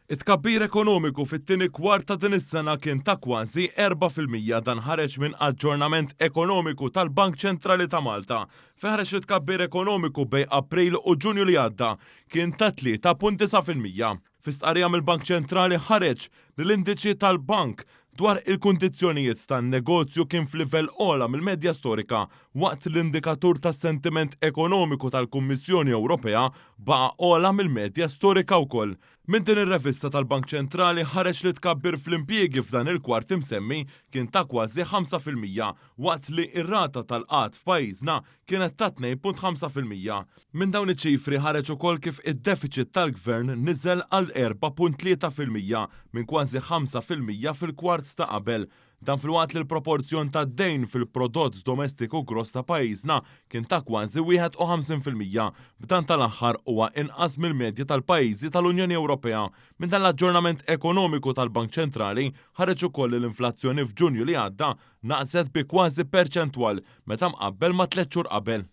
It-tkabbir ekonomiku fit-tieni kwart ta' din is-sena kien ta' kważi 4% dan ħareġ minn aġġornament ekonomiku tal-Bank Ċentrali ta' Malta fejn ħareġ li t-tkabbir ekonomiku bejn April u Ġunju li għadda kien ta' 3.9%. Fi stqarrija mill-Bank Ċentrali ħareġ li l-indiċi tal-bank dwar il-kundizzjonijiet tan-negozju kien f'livell ogħla mill-medja storika waqt l-indikatur tas-sentiment ekonomiku tal-Kummissjoni Ewropea baqa' ogħla mill-medja storika wkoll. Minn din ir-revista tal-Bank Ċentrali ħareġ li t-tkabbir fl-impjiegi f'dan il-kwart imsemmi kien ta' kważi 5% waqt li r-rata tal-qgħad f'pajjiżna kienet ta' 2.5%. Minn dawn iċ-ċifri ħareġ ukoll kif id-defiċit tal-Gvern niżel għal 4.3% minn kważi 5% fil-kwart ta' qabel. Dan filwaqt li l-proporzjon tad-dejn fil-prodott domestiku gross ta' pajjiżna kien ta' kważi 51%, b'dan tal-aħħar huwa inqas mill-medja tal-pajjiżi tal-Unjoni Ewropea. Minn dan l-aġġornament ekonomiku tal-Bank Ċentrali ħareġ ukoll li l-inflazzjoni f'Ġunju li għadda naqset bi kważi perċentwal meta mqabbel ma' tliet xhur qabel.